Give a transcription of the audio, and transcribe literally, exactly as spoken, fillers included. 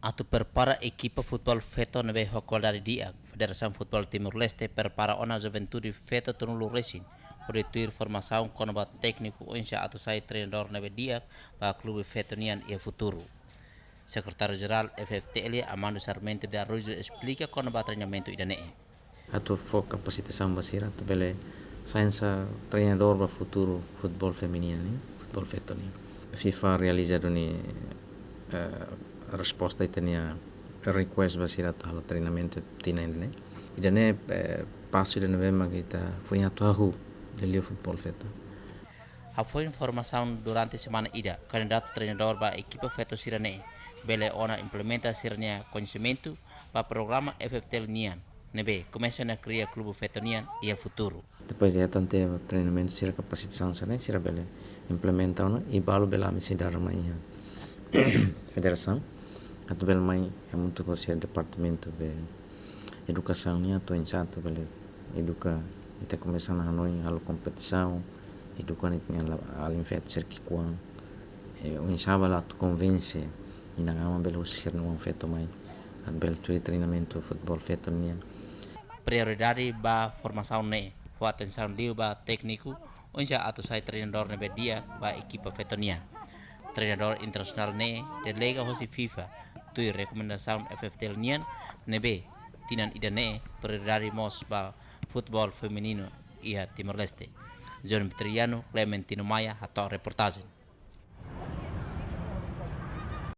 Atu prepara ekipa futeból feto ne'ebé ho kualidade di'ak, Federasaun Futeból Timor-Leste prepara ona juventude feto tolunulu resin, hodi tuir formasaun kona-ba tékniku oinsá atu sai treinadór ne'ebé di'ak ba klube feto nian iha futuru. Sekretáriu Jerál F F T L, Amando Sarmento de Araújo, esplika kona-ba treinamentu ida-ne'e. Atu fó kapasitasaun ba sira atu bele sai hanesan treinadór ba futuru futeból femininu nian, futeból feto nian. FIFA realiza duni, eh, resposta ita-nia request ba sira atu halo treinamentu tinan ida-ne'e. Ida-ne'e, eh, pasu ida ne'ebé mak ita foin atu hahú liuliu futeból feto. Hafoin formasaun durante semana ida, kandidatu treinadór ba ekipa feto sira-ne'e bele ona implementa sira-nia koñesimentu ba programa F F T L nian, ne'ebé komesa ona kria klube feto nian iha futuru. Depois de atu hetan treinamentu sira, kapasitasaun sira-ne'e, sira bele implementa ona i balu bele ami sei dada mai iha federasaun atu bele mai hamutuk ho sira departamentu be edukasaun nian atu oinsá atu bele eduka, ita komesa ona hanoin halo kompetisaun, eduka ita-nia la-, alin feto sira ki'ikoan, eh, oinsá bele atu konvense inan-aman bele husu sira-nia oan feto mai atu bele tuir treinamentu futeból feto nian. Prioridade ba formasaun ne'e fó atensaun liu ba tékniku oinsá atu sai treinadór ne'ebé di'ak ba ekipa feto nian. Treinadór internasionál ne'e delega hosi FIFA tuir rekomendasaun F F T L nian, ne'ebé tinan ida-ne'e prioridade mós ba futeból femininu iha Timor-Leste. John Petriano, Clementino Maia, hato'o reportajen.